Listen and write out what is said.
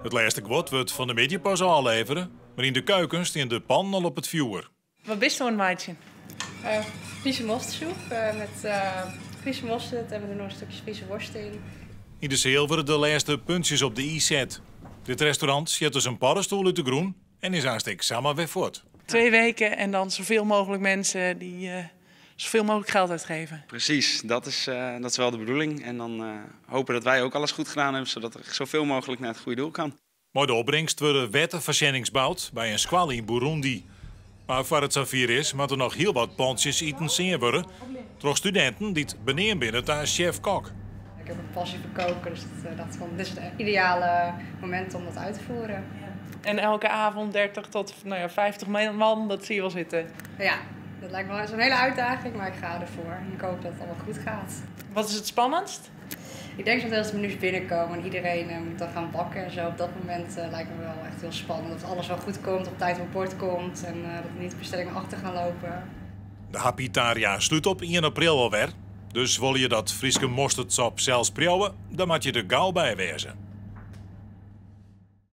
It lêste guod wurdt fan 'e middei pas ôflevere, mar yn de keuken stean de pannen al op it fjoer. Wat bist oan it meitsjen? Friese mosterdsoep met Friese mosterd en we doen nog een stukje Friese worst in. Yn de seal wurde de lêste puntsjes op de i set. Dit restaurant sjit as in poddestoel út de grûn en is aanst ek samar wer fuort. 2 weken en dan zoveel mogelijk mensen die zoveel mogelijk geld uitgeven. Precies, dat is wel de bedoeling. En dan hopen dat wij ook alles goed gedaan hebben, zodat er zoveel mogelijk naar het goede doel kan. Mei de opbringst wurde wetterfoarsjennings boud by in skoalle yn Burundi. Mar foar it safier is, moatte noch hiel wat pantsjes iten sean wurde troch studinten dy't beneamd binne ta sjef-kok. Ik heb een passie voor koken, dus dat dacht van, dit is het ideale moment om dat uit te voeren. En elke avond 30 tot, nou ja, 50 man, dat zie je wel zitten. Ja, dat lijkt me wel zo'n hele uitdaging, maar ik ga ervoor. En ik hoop dat het allemaal goed gaat. Wat is het spannendst? Ik denk dat als de menus binnenkomen en iedereen moet dan gaan bakken en zo. Op dat moment lijkt me wel echt heel spannend. Dat alles wel goed komt, op tijd op bord komt en dat niet bestellingen achter gaan lopen. De Hapitaria slút op 1 april alwer. Dus wolle je dat Fryske mosterdsop sels priuwe, dan moatte je der gau by wêze.